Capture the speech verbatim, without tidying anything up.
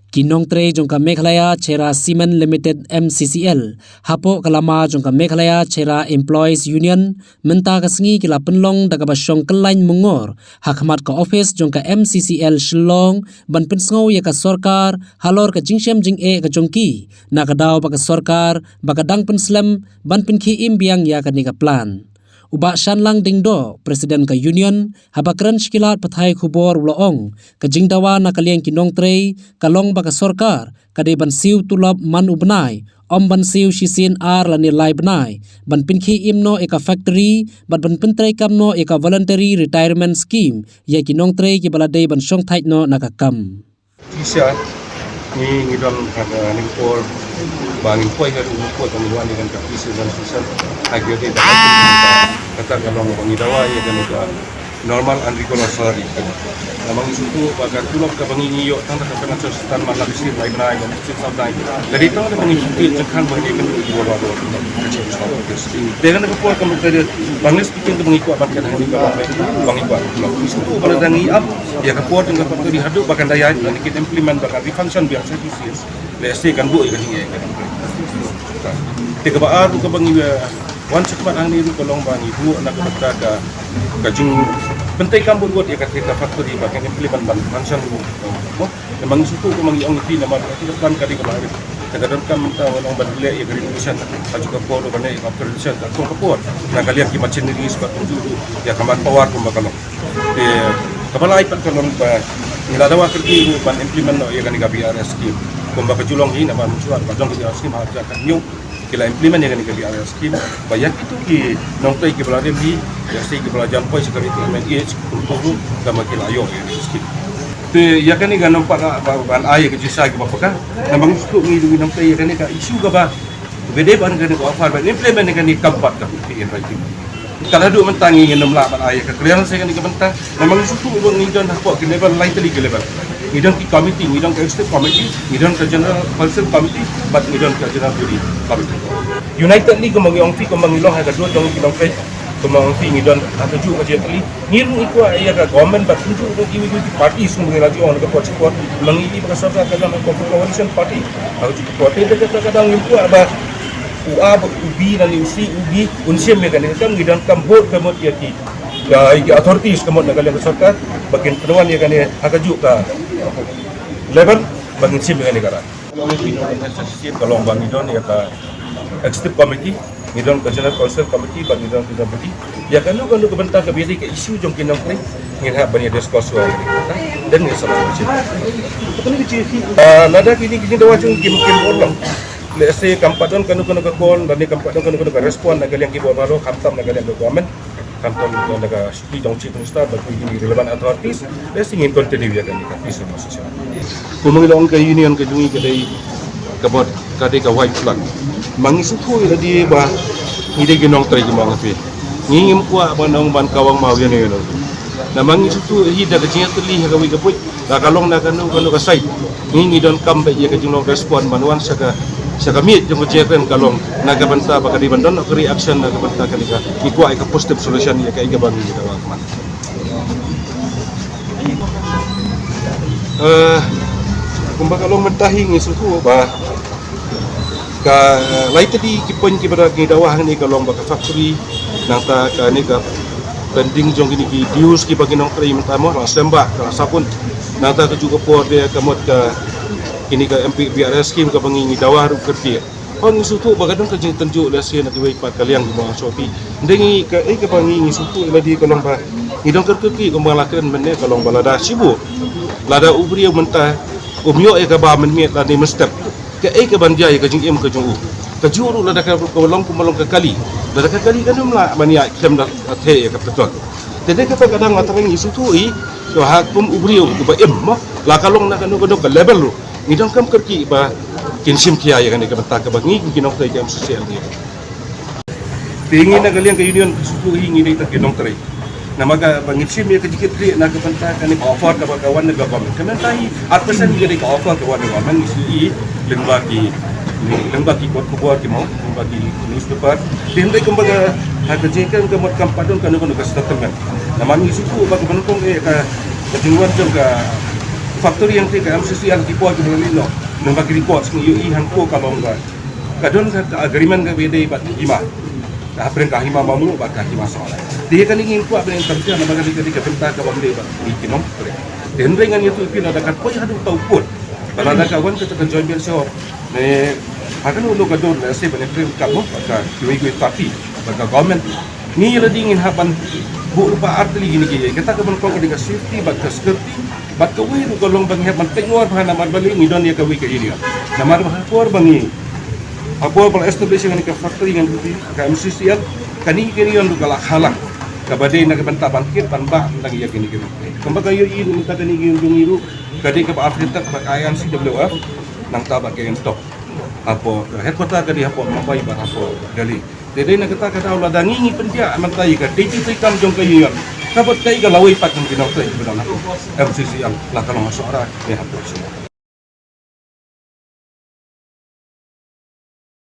Ki nongtrei jong ka Meghalaya Chhara Cement Limited, M C C L, hapoh ka lama jong ka Meghalaya Chhara Employees Union, mynta ka sngi ki la pynlong da kaba shong kyllain mungor ha khmat ka office jong ka M C C L Shillong, ban pynsngew ïa ka sorkar halor ka jingshem jingeh ka jong ki, na ka daw ba ka sorkar ba ka dang pynslem ban pynkhie im biang ïa kane ka plan. U Bah Shanlang Diengdoh, President ka Union, haba kren sha ki lad pathai khubor u la ong, ka jingdawa na ka liang ki nongtrei ka long ba ka sorkar ka dei ban siew tulop man u bnai, ym ban siew shisien ar lane lai bnai, ban pynkhie im noh ïa ka factory, bad ban pyntreikam noh ïa ka voluntary retirement scheme ïa ki nongtrei kiba la dei ban shongthait noh na ka kam. Shisha, ngi, ngi don ha kane ka por ba ngin poi ha u mukut ba ngin wan ïa kane ka peace and reconciliation ha ki ïoh dei ba kata ka long ba ngi dawa ïa kane ka normal and regular salary. Namar ngi sngewthuh ba ka tulop kaba ngi, ngi ïoh tang da ka financial assistance man la ka shi lai bnai, man la ka shi saw bnai, ka dei tang da ba ngi sngewthuh jingkhang ba ngi ïa kane ka tulop ba. Te kane ka por ka mut ka dei ba ngi speaking ka ba ngi kwah ban kane ka ba ngi kwah. Ngi sngewthuh ba la dang ngi ap ïa ka por jong ka factory haduh ba kan da ïa, ba kan implement, ba kan refunction biang sa ki sales. Lehse kan buh ïa ka jingeh ka. Te kaba ar ruh kaba ngi, eh, wan sha khmat hangne ruh ka long ba ngi buh na ka bynta ka, ka jingpyntrei kam bun wad ïa ka, ka factory ba kan implement ban function ruh. Namar ngi sngewthuh kumba ngi ong ïa phi namar ka plan ka dei kaba ar. Te ka donkam mynta ban ong ban leh ïa ka renovation, ka jong ka por ban leh ïa ka operation ka kong ka por. Na ka liang ki machineries bad kumjuh ruh ïa ka manpower kumba ka long. Te kaba lai pat ka long ba ngi la dawa kyrkieh ruh ban implement noh ïa kane ka B R S scheme. Kumba ka ju long hi namar mynshwa ba jong ka B R S scheme ha ka jaka hynñiew ki la implement ïa kane ka B R S scheme. Ba ïa kito ki nongtrei kiba la rim hi, ïa ki kiba la jan poi sha ka retirement age, kumto ruh kaba ki la ïoh ïa kane ka scheme. Te ïa kane ka nang pat ba ban ai ïa ka jingshai kaba paka. Namar ngi sngewthuh ngi ruh ngi nongtrei ïa kane ka issue kaba Ba dei ban kane ka offer ban implement kane kam pat ka P N Y T. Ka la dei mynta ngi ngin ym lah ban ai ka clearance kane ka bynta. Namar ngi sngewthuh ba ngi don hapoh ki level, lai tylli ki level. Ngi don ki committee, ngi don ka executive committee, ngi don ka general council committee, bad ngi don ka general body committee. Unitedly kumba ngi ong phi kumba ngi long ha ka dur jong ki nongtrei. Kumba ong phi ngi don ha kajuh ka jingkylli. Ngi ruh ngi kwah ïa ka government bad kumjuh ruh kiwei kiwei ki party sngewbha ngi la ju ong na ka por shi por. Namar ngi ïohi ba ka sorkar ka don ha ka coalition party. Ha kajuh ka por te da kata ka daw ngi kwah ba u A bad u B lane u C u D un shim ïa kane ka kam, ngi donkam vote ka mut ïa ki, ïa ki authorities ka mut na ka liang ka sorkar ba kin pynwan ïa kane ha kajuh ka level ba ngin shim ïa kane ka rai. Ka long ba ngi don ïa ka executive committee, ngi don ka general council committee, bad ngi don ka general body. Ïa kano kano ka bynta kaba ïadei ka issue jong ki nongtrei ngin hap ban ïa discuss ïa ka. Dan ngi sa. Ah, lada kine ki jingdawa jong ngi kim, kim urlong. Lehse kam pat don kano kano ka call, lane kam pat don kano kano ka respond na ka liang ki bor baroh, khamtam na ka liang ka government, khamtam na ka Ki jong Chief Minister bad ki relevant authorities, lehse ngin continue ïa kane ka peace demonstration. Kumba ngi la ong ka union ka jong ngi ka dei ka bor, ka dei ka white flag. Ma ngi sngewthuh ïa lade ba ngi dei ki nongtrei ki ma ngi phi. Ngi ngim kwah ban ong ban kawang maw ïa ne ïa ne. Namar ngi sngewthuh hi da ka jingïatylli ha kawei ka buit. La ka long na kano kano ka side. Ngi ngi donkam beit ïa ka jinglong respond ban wan sha ka, sha ka miej jong ka jingkren ka long na ka bynta ba ka dei ban don ka reaction na ka bynta kane ka, ngi kwah ïa ka positive solution ïa kaei kaba ngi dawa ka man. Eh, kumba ka long mynta hi ngi sngewthuh ba ka, eh, lai tylli ki point kiba da ngi dawa hangne ka long ba ka factory, nangta kane ka pending jong kine ki dues kiba ki nongtrei mynta mo, la sembah, la sabun. Nangta kajuh ka por de ka mut ka kine ka M P B R S scheme kaba ngi ngi dawa ruh kyrkieh. Ba ngi sngewthuh ba ka don ka jingtynjuh lehse na kiwei pat ka liang kiba nga sngewthuh. Hynrei ngi kaei kaba ngi ngi sngewthuh ïa lade ka long ba ngi don ka kyrkieh kumba la kren mynne ka long ba lada shibun, lada u briew mynta um ïoh ïa kaba mynmiet lane mynstep. Kaei kaban jia ïa ka jingim ka jong u. Kajuh ruh lada ka, ka long kumba long ka kali. Lada ka kali kan ym lah ban ïaid khlem da theh ïa ka petrol. Te dei kata ka dang nga tharai ngi sngewthuh hi, to ha kum u briew uba im mo. La ka long na kano kano ka level ruh. Ngi donkam kyrkieh ba kin shim khia ïa kane ka bynta kaba ngi ki nongtrei ka M C C L ngi. Te ngi na ka liang ka union ka sngewthuh hi ngi dei tang ki nongtrei. Namar kaba ngin shim ïa ka jingkitkhlieh na ka bynta kane ka offer kaba ka wan na ka government. Ka mynta hi ar percent ngi dei ka offer ka wan na ka government ngi shu i lyngba ki, lyngba ki kot khubor ki mo, lyngba ki newspaper. Te hynrei kumba ka, ha ka jingkren ka mut kam pat don kano kano ka statement. Namar ngi sngewthuh ba ka ban kong eh ka, ka jingwan jong ka Factory ïa kane ka M C C L ki por ki ba la leit noh, namar ki reports ngi ïohi hapoh ka long ka, ka don ka, ka agreement kaba ïadei bad ka hima, ka hapdeng ka hima Mawmluh bad ka hima Sohra. Te ïa kane ngim kwah ban interfere namar ka dei, ka dei ka bynta ka bym dei bad ngi ki nongtrei. Te hynrei ngan ïathuh ïa phi, lada ka poi haduh kata u kut, ba lada ka wan kata ka joint venture ne ha kano kano ka dur, lehse ban ïakren katno bad ka kiwei kiwei party, bad ka government, ngi la dei ngin hap ban buh lypa ar tylli kine ki, kata ka ban kong ka dei ka safety bad ka security bad kawei ruh ka long ba ngi hap ban pynïoh bha namar balei ngi don ïa kawei ka union. Namar ba ha por ba ngi, ha por ba la establish ïa kane ka factory ngan ïathuh ïa phi, ka M C C L, kane ka union ruh ka la khalang, kaba dei na ka bynta ban kit ban bah tang ïa kine ki nongtrei. Kumba ka ïohi ruh mynta kane ka union jong ngi ruh ka dei kaba affiliated bad ka I N C W F, nangta bad ka ENTOB, hapoh ka headquarter ka dei hapoh Mumbai bad hapoh Delhi. Te dei na kata ka daw lada ngi ngi pynjah mynta ïa ka dei ki treikam jong ka union, ka bad kaei ka lawei pat jong ki nongtrei kiba don hapoh M C C L, la ka long ha Sohra ne hapoh Shillong.